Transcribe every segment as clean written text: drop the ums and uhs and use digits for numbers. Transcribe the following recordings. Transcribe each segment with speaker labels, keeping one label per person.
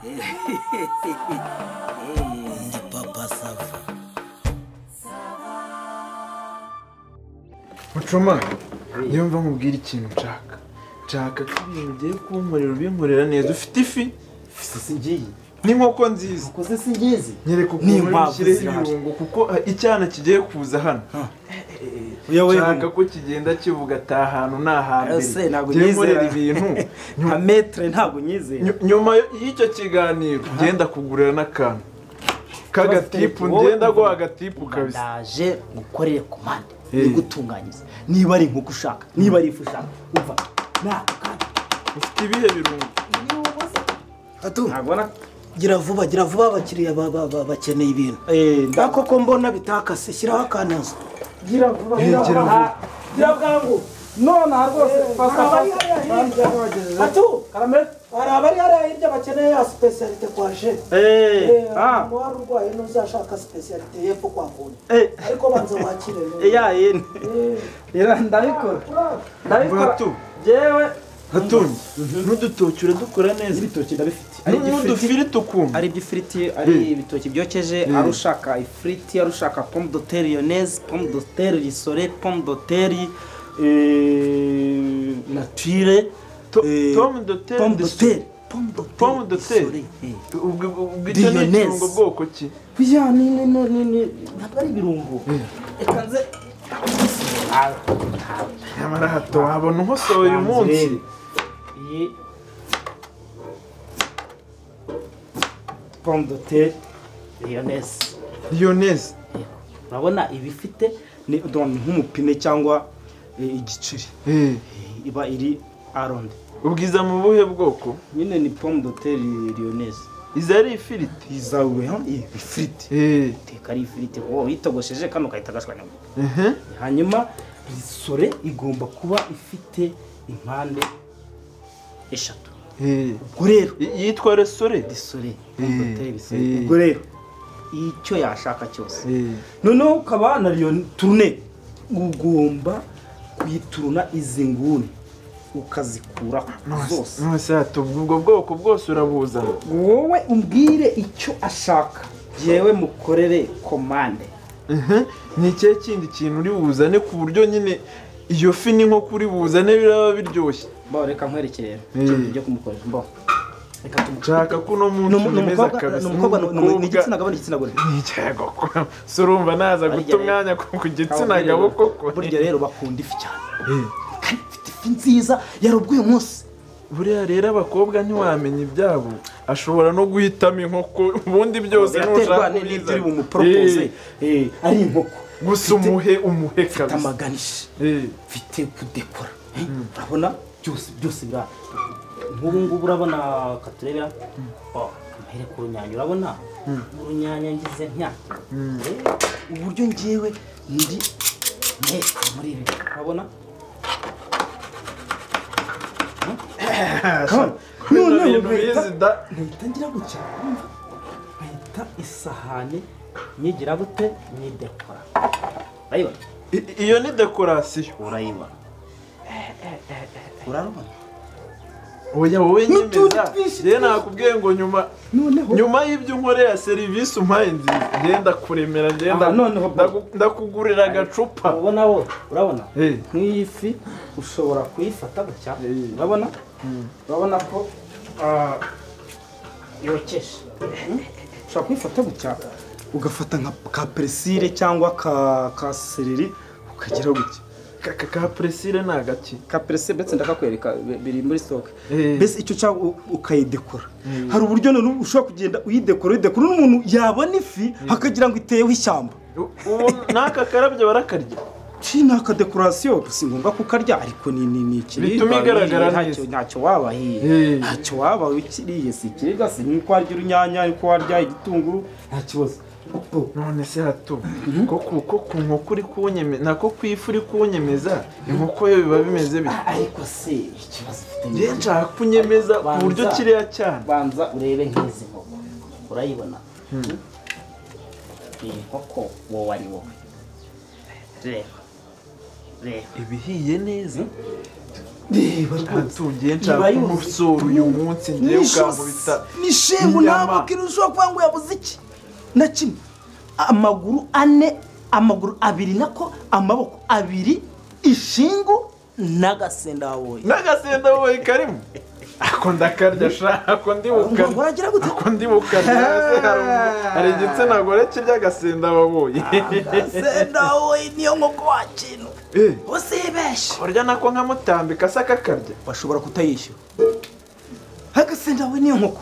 Speaker 1: Ndi Papa Sava.
Speaker 2: Mucoma, niyo mva nkubwira ikintu nshaka. Nshaka ko ibintu ugiye kunkorera ubinkorera neza. Ufite ifi?
Speaker 3: Singiye.
Speaker 2: N'inkoko nziza.
Speaker 3: Ukoze singizi.
Speaker 2: Nyereka ukuntu ushyire ibirungo kuko icyana kigiye kuza hano. Nshaka ko kigenda kivuga ati ahantu ni ahambere.
Speaker 3: Ngiye nkorera ibintu. Nka metre ntabwo nyizeye.
Speaker 2: Nyuma y'icyo kiganiro ngenda kugurira n'akantu. Kagatipu ngenda guha agatipu kabisa.
Speaker 3: Ndaje ngukorere komande. Nigutunganyiza. Niba ari inkoko ushaka, niba ari ifu ushaka, umva. Nako kandi.
Speaker 2: Ufite ibihe birungo?
Speaker 1: Atu. Gira vuba abakiriya bakeneye ibintu. Ndako ko mbona bitakase shyiraho akananzo.
Speaker 3: Gira vuba. Gira bwangu. None rwose fasta.
Speaker 1: Atu.
Speaker 3: Karame.
Speaker 1: Hari abari hariya hirya bakeneye ya spécialité kwa je. Wari urwaye ntuzashaka spécialité y'epfo kwa Nkunda. Ariko banza wakire.
Speaker 3: Ya yene. Ndabikora. Ndabikora. Jewe
Speaker 2: Hatungi, n'udutoki uradukora neza.
Speaker 3: Ibitoki ndabifite.
Speaker 2: Ari n'udufiriti ukumva.
Speaker 3: Ari iby'ifiriti, ari ibitoki byokeje, ari ushaka ifiriti, ari ushaka pomme de terre lyonnaise, pomme de terre rissolée, pomme de terre nature,
Speaker 2: pomme de terre,
Speaker 3: pomme de terre,
Speaker 2: pomme de terre. Ubwo icyo ni ikirungo bwoko ki?
Speaker 3: Kuya ni ntabwo ari ibirungo. Reka nze
Speaker 2: nyamara hato wabona unkosoye uyu munsi.
Speaker 3: Iyi pomme de terre lyonnaise.
Speaker 2: Lyonnaise.
Speaker 3: Urabona ibifite ni nk'umupine cyangwa igiceri. Iba iri aronde.
Speaker 2: Ubwiza mu buhe bwoko?
Speaker 3: Nyine ni pomme de terre lyonnaise.
Speaker 2: Iza ari ifiriti.
Speaker 3: Izawe ifiriti. Teka ari ifiriti kuko witogosheje kano kahita gashwanya. Hanyuma risore igomba kuba ifite impande eshatu. Ubwo rero
Speaker 2: yitwa risore.
Speaker 3: Risore. Ubwo rero icyo yashaka cyose. Noneho ukaba na tourne ugomba kuyituruna izi nguni ukazikuraho zose.
Speaker 2: None ubwo bwoko bwose urabuzana.
Speaker 3: Wowe umbwire icyo ashaka, jewe mukorere komande.
Speaker 2: Ni ikihe kindi kintu uri buzane ku buryo nyine iyo fi n'inkoko uri buzane biraba biryoshye?
Speaker 3: Bo reka nkwereke rero ibyo kumukorera. Bo reka
Speaker 2: nshaka ko uno munsi unemeza kabisa.
Speaker 3: Ni igitsina gabo n'igitsina gore.
Speaker 2: Yego so urumva naza guta umwanya ku gitsina gabo koko.
Speaker 3: Burya rero bakunda ifi cyane. Kandi mfite ifi nziza yarobwe uyu munsi.
Speaker 2: Buriya rero abakobwa ntiwamenya ibyabo, ashobora no guhitamo inkoko ubundi byose nushaka
Speaker 3: n'ibyo uri bumupropose ari inkoko
Speaker 2: gusa umuhe kabisa.
Speaker 3: Mfite amaganishi, mfite kudekora, urabona byose bira nk'ubu ngubu urabona katurebera mpere ku runyanya, urabona urunyanya ngize ntya uburyo ngiyewe ndi muri ibi urabona.
Speaker 2: Noneho
Speaker 3: nkahita ngira gutya, nkahita isahani nyigira gute nyidekora. Urayibona?
Speaker 2: Iyo ni dekorasiyo.
Speaker 3: Urayibona? Urarubona?
Speaker 2: Oya wowe nyemeza. Njye nakubwiye ngo nyuma y'ibyo unkorera serivisi umpaye nziza, ngenda kuremera, ngenda ndakugurira agacupa.
Speaker 3: Ubona wowe, urabona? Nk'iyi fi ushobora kuyifata gutya, urabona? Urabona ko yokeje. Ushobora kuyifata gutya ugafata nka ka peresire cyangwa ka seleri ukagira gutya.
Speaker 2: Ka peresire ni agaki?
Speaker 3: Ka peresire mbese ndakakwereka biri muri stock. Mbese icyo cyangwa ukayidekora. Hari uburyo none ushobora kugenda uyidekora n'umuntu yabona ifi akagira ngo iteyeho ishyamba.
Speaker 2: Ubu n'aka karabyo barakarya.
Speaker 3: Ni akadekorasiyo si ngombwa kukarya ariko ni ikiribwa
Speaker 2: bituma igaragara neza.
Speaker 3: Ntacyo wabahiye, ntacyo waba ukiriye, si ikiribwa, si nk'uko warya urunyanya, uko warya igitunguru, nta kibazo.
Speaker 2: None se hato ko ku nkoko uri kunyemeza, nako ku ifu uri kunyemeza, inkoko yo biba bimeze bite?
Speaker 3: Ariko se ikibazo ufite
Speaker 2: ni nshaka kunyemeza ku buryo kiriya cyane.
Speaker 3: Banza urebe nk'izi nkoko, urayibona? Iyi nkoko wowe ari wowe. Reba.
Speaker 2: Ibihiye neza.
Speaker 3: Reba rwose
Speaker 2: ngiye nshaka umusoro uyu munsi ngiye ukangubita.
Speaker 1: Ni shengu ntabwo ushobora kuvuga ngo yabuze iki na kimwe. Amaguru ane, amaguru abiri nako, amaboko abiri, ishingu n'agasenda wowe.
Speaker 2: N'agasenda wowe karimo. Ako ndakarya sha, ako ndibuka.
Speaker 1: Uragira gute?
Speaker 2: Ako ndibuka. Hari igitsina gore kirya agasenda waboye.
Speaker 1: Agasenda wowe niyo nkoko wakintu. Usibeshe.
Speaker 2: Urya nako nkamutambika se akakarya.
Speaker 1: Bashobora kutayishyura. Agasenda wowe niyo nkoko.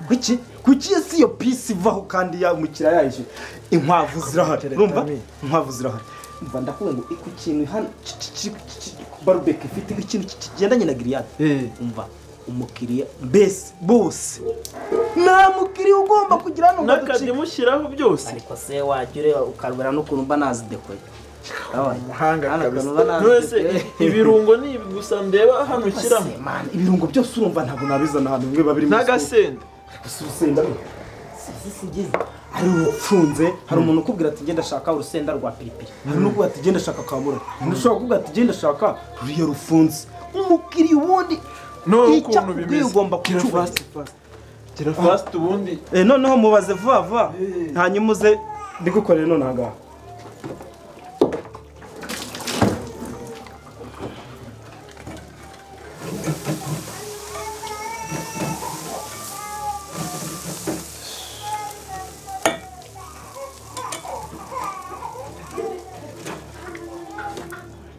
Speaker 1: Kuki? Kuki si iyo pisi ivaho kandi ya umukiriya yayishyura? Inkwavu zirahari. Urumva? Inkwavu zirahari. Umva ndakubwira ngo ku kintu hano barbecue ifite ikintu kigendanye na grillade. Umva umukiriya mbese bose nta mukiriya ugomba kugira hano ngo
Speaker 2: n'akadimushyiraho byose.
Speaker 3: Ariko se wajya ureba ukarubera n'ukuntu mba nazidekoye.
Speaker 2: Umuhanga kabisa. None ibirungo ni ibi gusa ndeba hano ushyiramo.
Speaker 1: Ibirungo byose urumva ntabwo nabizana hano bimwe babiri mu
Speaker 2: n'agasenda.
Speaker 1: Urusenda hari urupfunze,
Speaker 3: hari umuntu ukubwira ati genda shaka urusenda rwa piripiri,
Speaker 1: hari n'ukubwira ati genda shaka kamura, ushobora kukubwira ati genda shaka ruriya rufunze. Umukiriya ubundi
Speaker 2: icyo akubwiye
Speaker 3: ugomba kucyubahiriza.
Speaker 2: Gira fast ubundi.
Speaker 3: Noneho mubaze vuba vuba hanyuma uze ndigukorere none aha ngaha.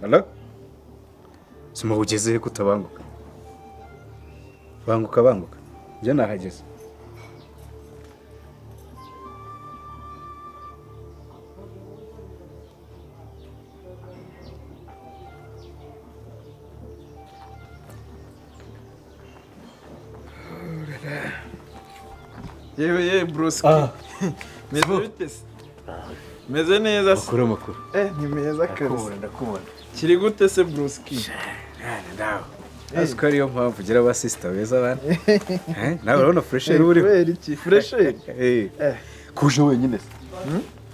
Speaker 4: Hello? Sima ugeze kutabanguka. Banguka banguka. Njye nahageze.
Speaker 2: Yewe ye broski. Meze bite se? Meze neza se.
Speaker 4: Makuru makuru.
Speaker 2: Ni meza kabisa.
Speaker 4: Ndakubona.
Speaker 2: Kiri gute se broski?
Speaker 4: Ndaho. Azi ko ariyo mpamvu ugira aba sister beza bana. Nawe urabona fresher uri.
Speaker 2: Kubera iki fresher?
Speaker 4: Kuje wenyine se.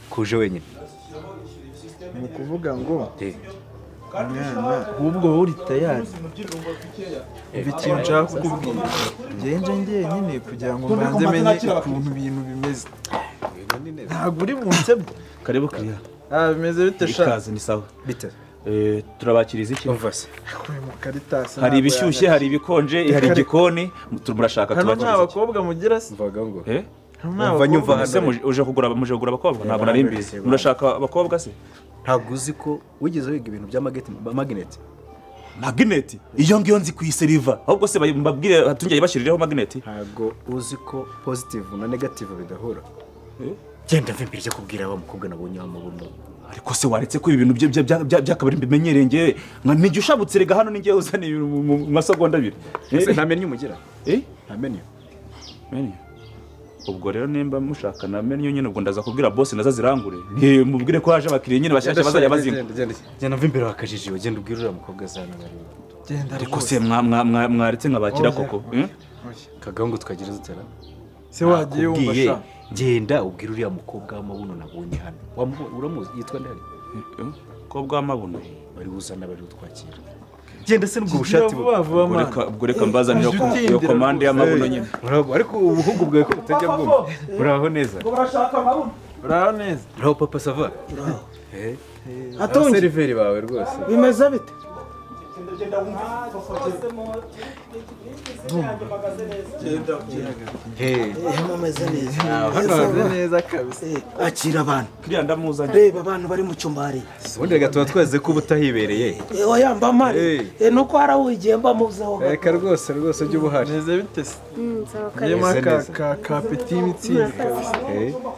Speaker 4: Kuje wenyine.
Speaker 2: Ni kuvuga ngo mwana ubwo wowe uri tayari. Umva ikintu nshaka kukubwira. Ngenje njyenyine kugira ngo mbanze menye ukuntu ibintu bimeze. Ntabwo uri bunsebye.
Speaker 5: Karibu kiriya.
Speaker 2: Bimeze bite sha?
Speaker 5: Ikaze ni sawa.
Speaker 4: Bite.
Speaker 5: Turabakiriza iki?
Speaker 4: Umva se.
Speaker 5: Hari ibishyushye, hari ibikonje, hari igikoni, murashaka
Speaker 2: tubakiriza. Hano nta bakobwa mugira se?
Speaker 4: Mvaga ngo.
Speaker 5: Umva nyumva hano se uje kugura muje kugura abakobwa ntabwo nari mbizi. Murashaka abakobwa se?
Speaker 4: Ntabwo uzi ko wigeze wiga ibintu bya magnet.
Speaker 5: Magnet? Iyo ngiyo nzi kuyiseriva. Ahubwo se mbabwire hatungiye bashyirireho magnet?
Speaker 4: Ntabwo uzi ko positive na negative bidahura. Genda mve mbere kubwira wa mukobwa nabonye amabuno.
Speaker 5: Ariko se waretse ko ibintu by'akabari mbimenyereye ngewe nka ushabutse rega hano ningewe uzana ibintu mu masegonda abiri.
Speaker 4: Ese nta menu mugira? Nta menu.
Speaker 5: Menu. Ubwo rero nimba mushaka na menu nyine ubwo ndaza kubwira boss naza zirangure. Mubwire ko haje abakiriya nyine bashyashya bazajya bazinga.
Speaker 4: Genda mve imbere wakajiji genda ubwire uriya mukobwa azana bari.
Speaker 2: Genda
Speaker 5: ariko se mwaretse nkabakira koko.
Speaker 4: Kagahungu twagira zutera.
Speaker 2: Se wagiye wumva sha.
Speaker 4: Genda ubwire uriya mukobwa w'amabuno nabonye hano. Uramuzi yitwa ndari?
Speaker 5: Mukobwa w'amabuno
Speaker 4: bari uzana bari utwakira. Genda se n'ubwo bushati
Speaker 5: ubwo reka mbazanira iyo komande y'amabuno nyine.
Speaker 4: Murabo ariko ubuhungu bwawe ko butajya bwumva. Muraho neza.
Speaker 1: Ngo barashaka amabuno.
Speaker 2: Muraho neza.
Speaker 4: Muraho papa sava.
Speaker 1: Muraho.
Speaker 4: Atonze seriveri bawe rwose.
Speaker 1: Bimeze bite? Mumeze neza.
Speaker 2: Kabisa.
Speaker 1: Akira abantu.
Speaker 5: Kiriya ndamuzanye.
Speaker 1: Reba abantu bari mu cyumba hariya.
Speaker 4: Ubundi reka tuba tweze ko ubutahibereye.
Speaker 1: Oya mba mpari. Nuko harawigiye mba muzeho.
Speaker 4: Reka rwose rwose ujye ubuhari.
Speaker 2: Meze bite se? Yema ka petit mitsingi kabisa.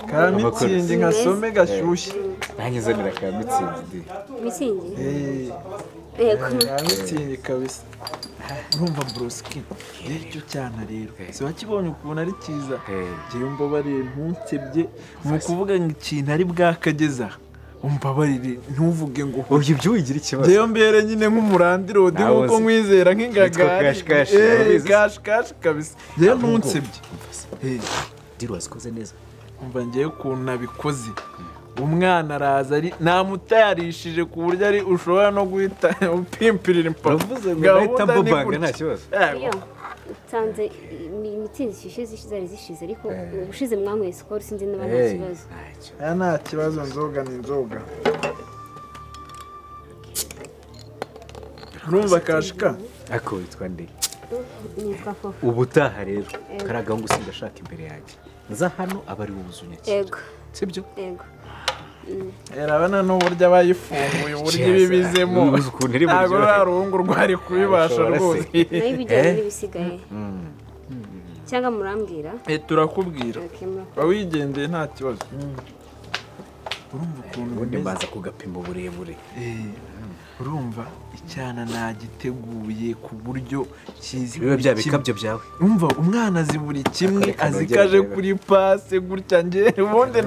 Speaker 2: Ka mitsingi nkasome gashyushye.
Speaker 4: Nanjye nzanira ka mitsingi di.
Speaker 6: Mitsingi? Yego.
Speaker 2: Ka mitsingi kabisa. Urumva broski icyo cyana rero si wakibonye ukuntu ari cyiza ngewe mbabarire ntunsebye ni ukuvuga ngo ikintu ari bwakageza umbabarire ntuvuge ngo
Speaker 4: uyu ibyo wigira ikibazo
Speaker 2: ngewe mbere nyine nk'umurandirodi nk'uko nkwizera nk'ingagari kashi kashi kabisa ngewe ntunsebye
Speaker 4: diri wazikoze neza
Speaker 2: umva ngewe ukuntu nabikoze Umwana araza ari namutayarishije ku buryo ari ushobora no guhita upimpirira impapuro.
Speaker 4: Uravuze ngo nahita mbobanga nta kibazo.
Speaker 6: Nsanze imitsinzi ishize zari zishize ariko ubushize mwanyweye Skol sinzi niba nta kibazo.
Speaker 2: Nta kibazo, nzoga ni nzoga. Urumva kashika?
Speaker 4: Ako witwa nde?
Speaker 6: Nitwa Fofo.
Speaker 4: Ubutaha rero karagahungu singashaka imbere yanjye. Nza hano abari buzunyakira.
Speaker 6: Yego.
Speaker 4: Sibyo?
Speaker 6: Yego.
Speaker 2: Erabana n'uburyo abayifunguye uburyo ibibizemo. Ntabwo ruhungu rwari kubibasha rwose.
Speaker 6: Nayo ibijyanye n'ibisigaye. Cyangwa murambwira?
Speaker 2: Turakubwira. Bawigendeye nta kibazo. Urumva ukuntu
Speaker 4: ubundi mbanza kugapima uburebure.
Speaker 2: Urumva icyana nagiteguye ku buryo kizi
Speaker 4: biba bya bikabyo byawe.
Speaker 2: Urumva umwana azi buri kimwe, azikaje kuri passe gutya nge ubundi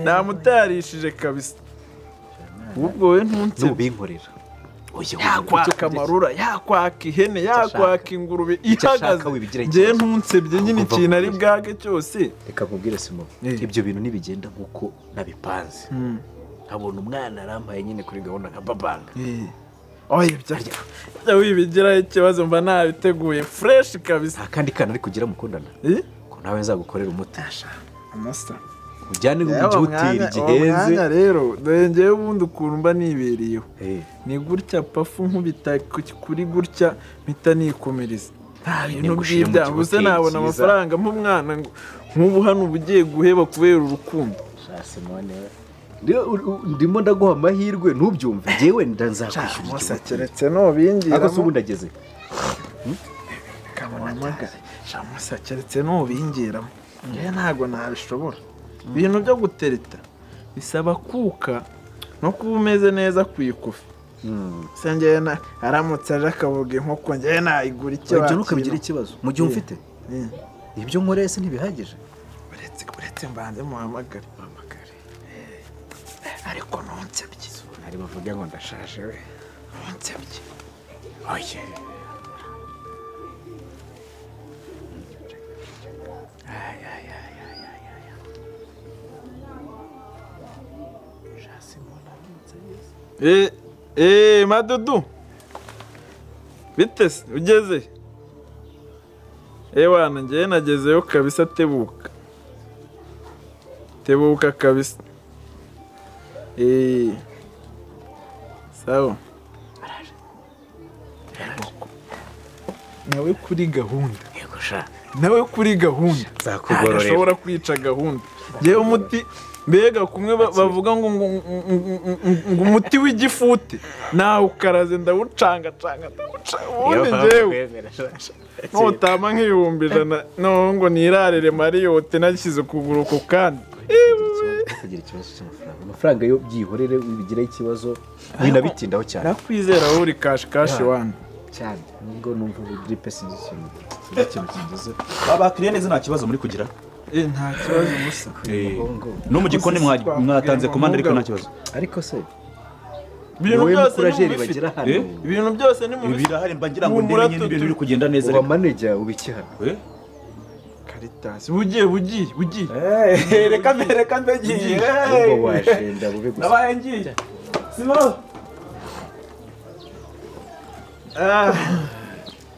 Speaker 2: namutayarishije kabisa. Ubwo we ntunse
Speaker 4: nubinkorera.
Speaker 2: Yakwaka amarura, yakwaka ihene, yakwaka ingurube ihagaze. Nge ntunsebye nyine ikintu ari bwage cyose.
Speaker 4: Reka nkubwire Simo, ibyo bintu nibigenda nkuko nabipanze. Nkabona umwana arampaye nyine kuri gahunda nka babanga.
Speaker 2: Oya ibyo wibigiraho ikibazo mba nabiteguye fresh kabisa.
Speaker 4: Nta kandi kana ari kugira mukundana. Ko nawe nzagukorera umuti.
Speaker 2: Amasa.
Speaker 4: Ujyane mu gihoteli gihenze.
Speaker 2: Umwanya rero dore ngewe ubundi ukuntu mba nibereyeho. Ni gutya pafu nkubita kuri gutya mpita nikomereza. Nta bintu by'ibyaha gusa nabona amafaranga nk'umwana nk'ubu hano uba ugiye guheba kubera urukundo.
Speaker 4: Simone ndimo ndaguha amahirwe ntubyumve ngewe nzakwishyura.
Speaker 2: Musa keretse nubingira.
Speaker 4: Ako se ubundi ageze.
Speaker 2: Kamuhamagare. Musa keretse nubingiramo. Ngewe ntago nabishobora. Ibintu byo gutereta bisaba kuka no kuba umeze neza ku ikofi. Se ngewe aramutse aje akavuga inkoko ngewe nayigura icyo.
Speaker 4: Ibyo ntukabigira ikibazo mu gihe umfite. Ibyo nkoreye se ntibihagije.
Speaker 2: Uretse mbanze muhamagare. Ariko nonsebye.
Speaker 4: Ari bavuga ngo ndashaje we.
Speaker 2: Nonsebye.
Speaker 4: Oye. Ay ay ay ay ay ay.
Speaker 2: Madudu. Bitese ugeze? Wana ngiye nagezeyo kabisa tebuka. Tebuka kabisa. Sawa. Nawe kuri gahunda.
Speaker 4: Yego sha.
Speaker 2: Nawe kuri gahunda.
Speaker 4: Nzakugororera.
Speaker 2: Ashobora kwica gahunda. Ngewe umuti mbega kumwe bavuga ngo ngo umuti w'igifute nawe ukaraze ndawucanga canga ndawuca ubundi ngewe nutama nk'100,000 no ngo nirarire Marriott nashyize ukuguru ku kandi.
Speaker 4: Kugira ikibazo cy'amafaranga. Amafaranga yo byihorere wibigiraho ikibazo winabitindaho cyane.
Speaker 2: Nakwizera uri cash cash one.
Speaker 4: Cyane. Nubwo numva grippe sinzi ikintu kigeze.
Speaker 5: Abakiriya neza nta kibazo muri kugira.
Speaker 2: Nta kibazo musa.
Speaker 5: No mu gikoni mwatanze komande ariko nta kibazo.
Speaker 4: Ariko se
Speaker 2: ibintu byose
Speaker 4: bagira hano.
Speaker 2: Ibintu byose ni mu
Speaker 5: birahari mba ngira ngo ndebe nyine ibintu biri kugenda neza.
Speaker 4: Uba manager ubiki hano.
Speaker 2: Caritas bugiye.
Speaker 1: Reka mbegiye.
Speaker 4: Ubwo washenda bube gusa.
Speaker 1: Nabaye ngiye. Simo.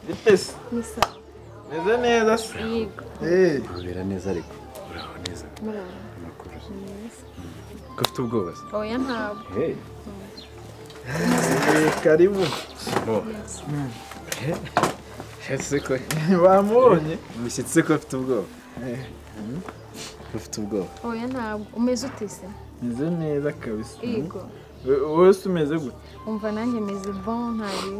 Speaker 2: Bitese.
Speaker 7: Nisa.
Speaker 2: Meze neza se.
Speaker 7: Yego.
Speaker 4: Urabera neza ariko. Uraho neza. Amakuru. Ko ufite ubwoba se?
Speaker 7: Oya ntabwo.
Speaker 2: Karibu.
Speaker 4: Simo. Ese ko
Speaker 2: bamubonye
Speaker 4: umushyitsi ko afite ubwoba. Ufite ubwoba?
Speaker 7: Oya ntabwo. Umeze ute se?
Speaker 2: Meze neza kabisa.
Speaker 7: Yego.
Speaker 2: Wowe se umeze gute?
Speaker 7: Umva nanjye meze bon ntabi.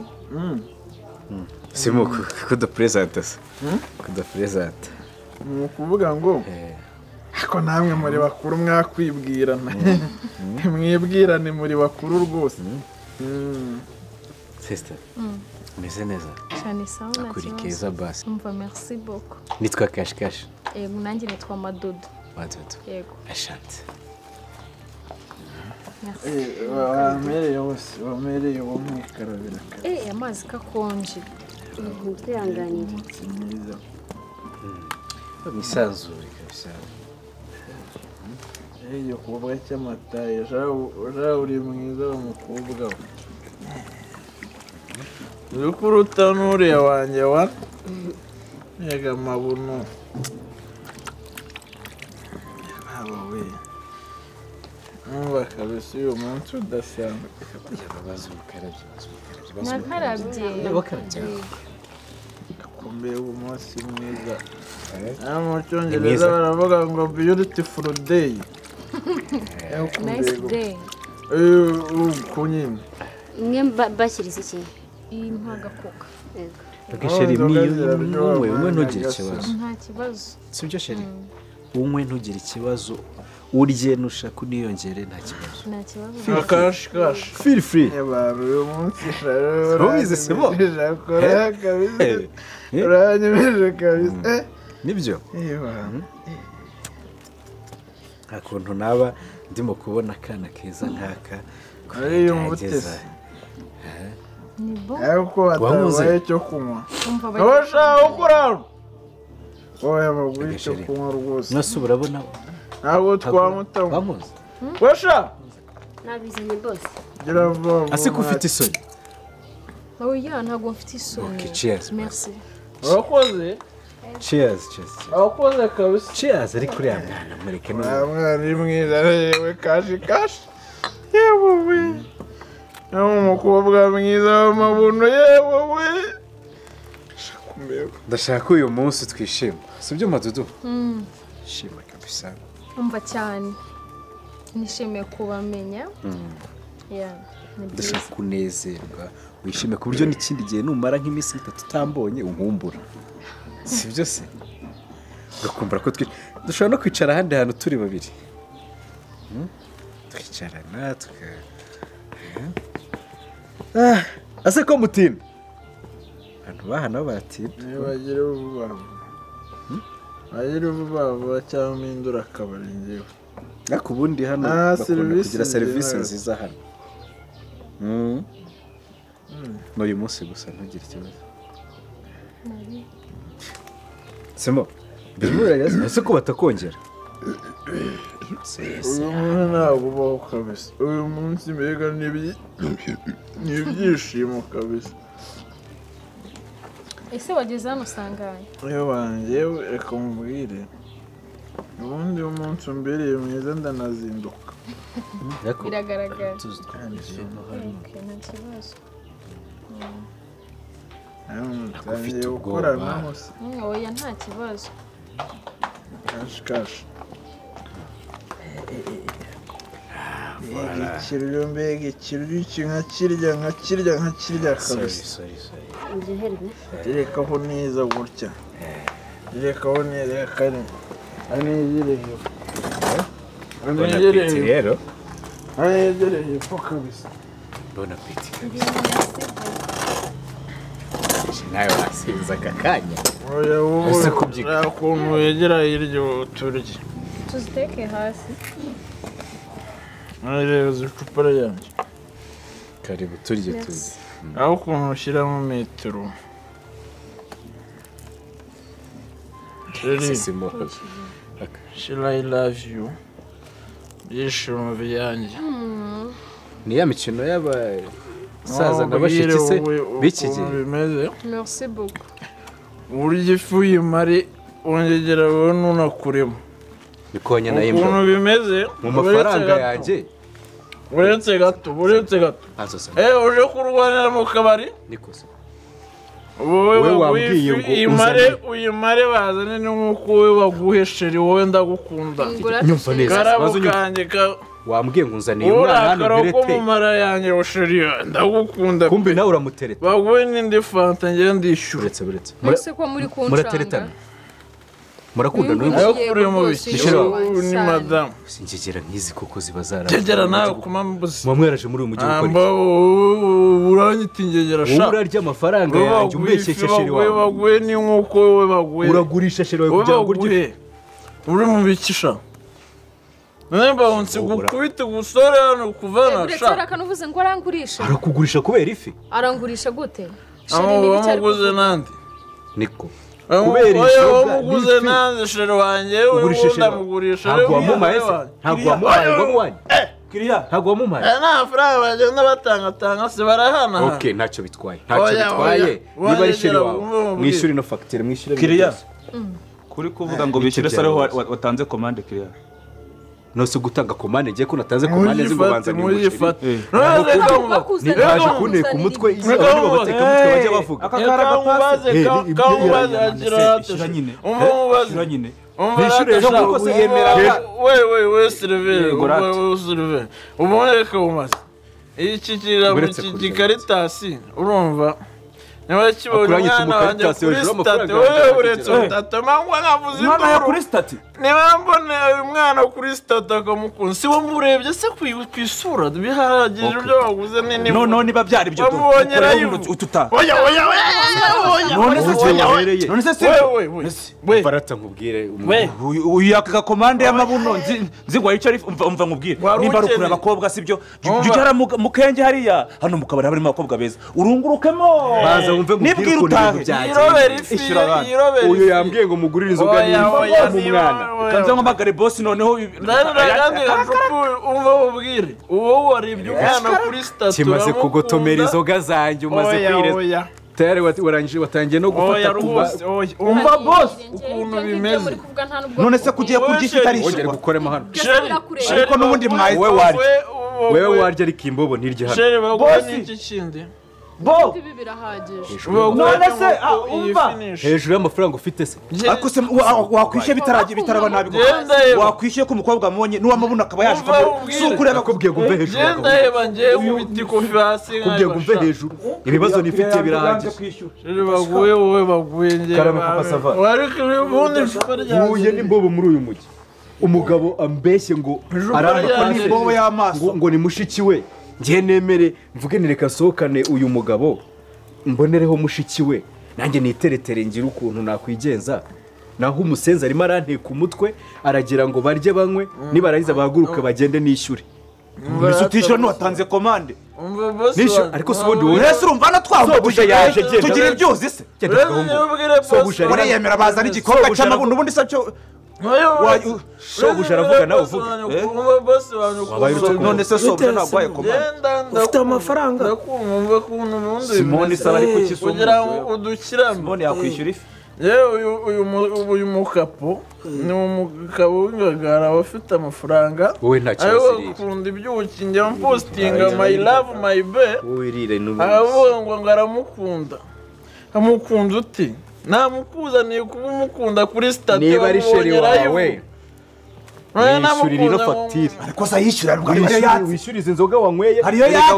Speaker 4: Simo kudapresenta se. Kudapresenta.
Speaker 2: Ni ukuvuga ngo ariko namwe muri bakuru mwakwibwirana. Mwibwirane muri bakuru rwose.
Speaker 4: Sister. Meze neza.
Speaker 7: Cyane sawa na
Speaker 4: Akuri keza basi.
Speaker 7: Umva merci beaucoup.
Speaker 4: Nitwa Cash Cash.
Speaker 7: Yego nanjye nitwa Madudu.
Speaker 4: Madudu.
Speaker 7: Yego.
Speaker 4: Ashante.
Speaker 7: Merci.
Speaker 2: Wamereye wo mwikarabira.
Speaker 7: Amazi kakonje.
Speaker 6: Twihanganire.
Speaker 4: Mwisanzure kabisa.
Speaker 2: Igikobwa cy'amataye uri mwiza w'umukobwa we. Uri kuruta n'uriya wanjye wa yega mabuno. Aba we. Numva kabisa uyu munsi udasanzwe.
Speaker 7: Nakarabye.
Speaker 2: Kumbe umunsi mwiza. Mu cyongereza baravuga ngo beautiful day.
Speaker 7: Nice day.
Speaker 2: Kunyine.
Speaker 6: Mwe bashyiriza iki?
Speaker 7: Iyi mpagakoka.
Speaker 4: Chéri unywe ntugire ikibazo.
Speaker 7: Nta kibazo.
Speaker 4: Sibyo chéri? Unywe ntugire ikibazo. Urye nushaka uniyongere nta kibazo.
Speaker 7: Nta kibazo.
Speaker 2: Cash cash.
Speaker 4: Feel free.
Speaker 2: Uyu munsi
Speaker 4: Rubizi sebo.
Speaker 2: Uranyemeje kabisa.
Speaker 4: Nibyo? Nta kuntu naba ndimo kubona akana keza nkaka.
Speaker 2: Ari umutesi. Ariko watabaye icyo kunywa. Abashaka ukurara. Oya baguye icyo kunywa rwose.
Speaker 4: Nase urabona
Speaker 2: ntabwo twamutamo. Washa!
Speaker 6: Nabizanye bose.
Speaker 2: Gira vuba.
Speaker 4: Ase ko ufite isoni.
Speaker 7: Oya ntabwo mfite isoni.
Speaker 4: Okay, cheers.
Speaker 7: Merci.
Speaker 2: Urakoze?
Speaker 4: Cheers, cheers.
Speaker 2: Urakoze kabisa.
Speaker 4: Cheers ari kuri ya mwana mureke
Speaker 2: no. Mwana ni mwiza yewe kashi kashi. Yewe we. Umukobwa mwiza w'amabuno yewe we.
Speaker 4: Ndashaka uyu munsi twishima. Sibyo Madudu? Shima kabisa.
Speaker 7: Umva cyane. Nishimiye kubamenya. Yeah.
Speaker 4: Ndashaka kunezerwa. Wishime ku buryo n'ikindi gihe numara nk'iminsi itatu utambonye unkumbura. Sibyo se? Ugakumbura ko dushobora no kwicara ahandi hantu turi babiri. Twicarana tuka ase ko mutinda. Abantu baha nabo baratinda.
Speaker 2: Bagire vuba. Bagire vuba vuba cyangwa mpindura akabari ngewe.
Speaker 4: Ariko ubundi hano bakunda kugira serivisi nziza hano. N'uyu munsi gusa ntugire ikibazo. Simo, birimo ese ko batakongera?
Speaker 2: Uyu munsi ntabwo ubaho kabisa. Uyu munsi mbega ni ibyishimo kabisa.
Speaker 7: Ese wageze hano usanganye?
Speaker 2: Iyo wanjye reka mubwire. Ubundi umunsi umbereye mwiza ndanazinduka.
Speaker 7: Biragaragara. Nta kibazo.
Speaker 4: Ufite ubwoba.
Speaker 7: Oya nta kibazo.
Speaker 2: Kashi kashi. Ikiryo mbega ikiryo iki nkakirya nkakirya nkakirya kabisa. Terekaho neza gutya. Terekaho neza kare. Anegereye. Anegereye
Speaker 4: rero.
Speaker 2: Anegereye po kabisa.
Speaker 4: Bon appétit kabisa. Nawe wasinze aka kanya.
Speaker 2: Oya wowe ukuntu wegera hirya turye.
Speaker 7: Tuziteke hasi.
Speaker 2: Nareba icupa ryanjye.
Speaker 4: Karibu turye turye.
Speaker 2: Aho ukuntu ushyiramo metero. Shira I love you. Byishimo byanjye.
Speaker 4: Ni ya mikino y'abasaza na bashiki se b'iki gihe.
Speaker 7: Merci beaucoup.
Speaker 2: Urya ifu y'imari wongera wowe ntunakuremo.
Speaker 4: Nikonya na imbwa.
Speaker 2: Ukuntu bimeze
Speaker 4: mu mafaranga yanjye.
Speaker 2: Uretse gato, uretse gato. Uje kurwanira mu kabari?
Speaker 4: Nikoze.
Speaker 2: Wowe wambwiye ngo imare uyimare bazane n'nkuko wowe baguhe sheri wowe ndagukunda.
Speaker 4: Nyumva neza. Wambwiye ngo unzaniye umwana hano nterete.
Speaker 2: Mu mara yanjye sheri ndagukunda.
Speaker 4: Kumbe nawe uramutereta.
Speaker 2: Baguhe n'indi fanta ngiye ndishyura.
Speaker 4: Uretse uretse.
Speaker 7: Mwese ko muri kunshanga.
Speaker 4: Murateretana. Murakunda n'uyu
Speaker 2: kuri mu biki ni madame.
Speaker 4: Singegera nkizi koko ziba zara.
Speaker 2: Ngegera nawe kumambuzi.
Speaker 4: Mwamweraje muri uyu mujyi gukora iki?
Speaker 2: Uranyita ingegera sha.
Speaker 4: Urarya amafaranga yanjye umbeshyeshye sheri wawe.
Speaker 2: Baguhe ni nkuko wowe baguhe.
Speaker 4: Uragurisha sheri wawe kugira ngo urye.
Speaker 2: Uri mu biki sha? Nimba unsi gukubita gusore hano kuvana sha.
Speaker 7: Uretse arakanuvuze ngo arangurisha.
Speaker 4: Arakugurisha kubera ifi?
Speaker 7: Arangurisha gute?
Speaker 2: Sheri ni biki ari kuguze nande?
Speaker 4: Niko. Kubera inzoga
Speaker 2: wamuguze nanze sheri wanjye ndamugurisha.
Speaker 4: Ntabwo wamumaye se? Ntabwo wamumaye ngo wanyu?
Speaker 5: Kiriya
Speaker 4: ntabwo wamumaye.
Speaker 2: Nta faranga bagenda batanga se barahana.
Speaker 4: Okay, ntacyo bitwaye. Ntacyo bitwaye. Niba ari sheri wawe mwishyure no facture mwishyure.
Speaker 5: Kiriya kuri kuvuga ngo bishyure sare watanze commande kiriya.
Speaker 4: Nose gutanga commande ngiye ko natanze commande nzi ngo banza ni umuceri. Naje kuneka umutwe abandi bateka umutwe bajya bavuga.
Speaker 2: Umubaze
Speaker 5: nyine.
Speaker 4: Nishyure ejo kuko se yemera.
Speaker 2: We Silver, we Silver. Ubone ko umaze. Iki kira gikaritasi urumva. Niba kibonye umwana wanjye kuri stati wowe uretse utatama nkavuze
Speaker 5: umwana kuri stati.
Speaker 2: Niba mbona uyu mwana kuri stati akamukunda si wo murebye se ku isura bihagije ibyo waguze nini.
Speaker 5: No niba byari ibyo ututa.
Speaker 2: Oya oya oya.
Speaker 5: None se
Speaker 2: we
Speaker 4: barata nkubwire
Speaker 5: uyu yaka komande y'amabuno nzi ngo yicara umva nkubwire nimba rukura abakobwa sibyo jya mukenge hariya hano mukabari harimo abakobwa beza urungurukemo
Speaker 4: baza wumve nkubwire ukuntu ibintu byagenze. Uyu yambwiye ngo mugurire inzoga ni mu mwana
Speaker 5: kanze nkomagare boss noneho
Speaker 2: umva ubwire uwo warebye umwana kuri statu
Speaker 4: kimaze kugotomera inzoga zanjye umaze kwireza tayari warangije watangiye no gufata kuba
Speaker 2: umva boss ukuntu bimeze.
Speaker 1: None se kugiye kurya itarishyurwa
Speaker 4: gukoremo hano
Speaker 1: ariko n'ubundi mwaye
Speaker 4: wewe warya ariko imbobo ntirye hano
Speaker 2: boss iki kindi
Speaker 1: bo
Speaker 7: ibi birahagije.
Speaker 1: None se umva
Speaker 4: hejuru y'amafaranga ufite se
Speaker 1: ariko se wakwishyuye bitaragiye bitaraba nabi wakwishyuye ko umukobwa amubonye n'uwamubona akaba yaje si ukureba
Speaker 4: kubwiye ngo mve hejuru.
Speaker 2: Genda heba ngiye kubiti kofi hasi
Speaker 4: kubwiye ngo mve hejuru ibibazo nifitiye birahagije.
Speaker 2: Baguye wowe baguye ngiye
Speaker 4: karame papa sava
Speaker 2: ariko ubundi icupa ryanjye
Speaker 4: huye n'imbobo muri uyu mujyi umugabo ambeshye ngo aramba
Speaker 1: n'imbobo y'amaso
Speaker 4: ngo ni mushiki we. Ngiye nemere mvuge nireka nsohokane uyu mugabo mbonereho mushiki we nanjye niteretere ngira ukuntu nakwigenza. Naho umusenzi arimo aranteka umutwe aragira ngo barye banywe nibarangiza bahaguruke bagende nishyure.
Speaker 5: Mbese utishyura n'uwatanze komande.
Speaker 4: Nishyura ariko si ubundi wowe
Speaker 1: ese urumva na twambuye
Speaker 4: yaje
Speaker 1: tugira ibyuzi se. Uriyemera bazana igikombe cy'amabuno ubundi se cyo
Speaker 4: shobuja aravuga nawe uvuga.
Speaker 5: None se shobuja ntabwo aye komande
Speaker 8: ufite amafaranga
Speaker 2: ndakumva kuntu ubundi
Speaker 5: Simoni saba ariko kisumbuye
Speaker 2: kugira ngo udukirame
Speaker 5: Simoni yakwishyura ifi.
Speaker 2: Yewe uyu mukapo ni umugabo w'ingagara ufite amafaranga
Speaker 4: wowe nta kibazo
Speaker 2: rero akunda ibyuki njya mpostinga my love my be
Speaker 4: wowe rire n'ubundi
Speaker 2: aravuga ngo aramukunda amukunda uti namukuzaniye kuba umukunda kuri stati
Speaker 4: niba ari sheri wawe nishyurira ino fagitire
Speaker 1: ariko se yishyura rwanda
Speaker 4: wishyura izi nzoga wanyweye
Speaker 1: hariyo yatse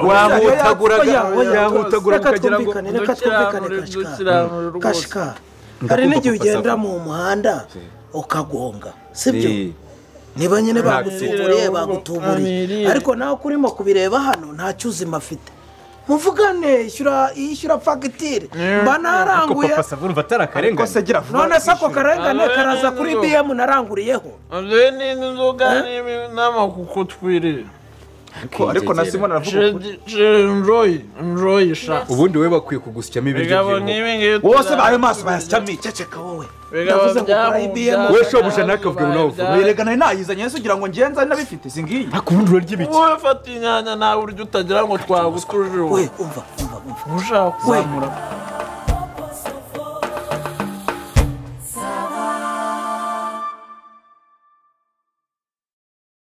Speaker 4: wahutaguraga ukagira ngo
Speaker 8: reka twumvikane kashika hari n'igihe ugenda mu muhanda ukagonga sibyo niba nyine bagutuburiye bagutuburiye ariko nawe urimo kubireba hano nta cyuzima afite muvugane ishyura fagitire mba naranguye
Speaker 4: papa savurumva atarakarengane
Speaker 8: none se ako karengane karaza kuri BM naranguriyeho
Speaker 2: n'inzoga n'amakuko twirira
Speaker 5: ariko na Simon aravuga
Speaker 2: enjoy enjoy sha
Speaker 4: ubundi we bakwiye kugusyamo ibiryo
Speaker 2: by'inkoko
Speaker 1: wose bayo maso bayasyamo
Speaker 8: ceceka wowe ndavuze ngo kuri IBM
Speaker 4: we shobuja nakavuga ngo nawe uvuga
Speaker 1: erega nari nayizanye yesu ugira ngo ngenza nabifite singiye
Speaker 4: akubundi urarya ibiki
Speaker 2: wowe fata inyanya nawe urya utagira ngo twagutuje
Speaker 8: we umva
Speaker 2: ushaka
Speaker 8: we
Speaker 2: kuzamura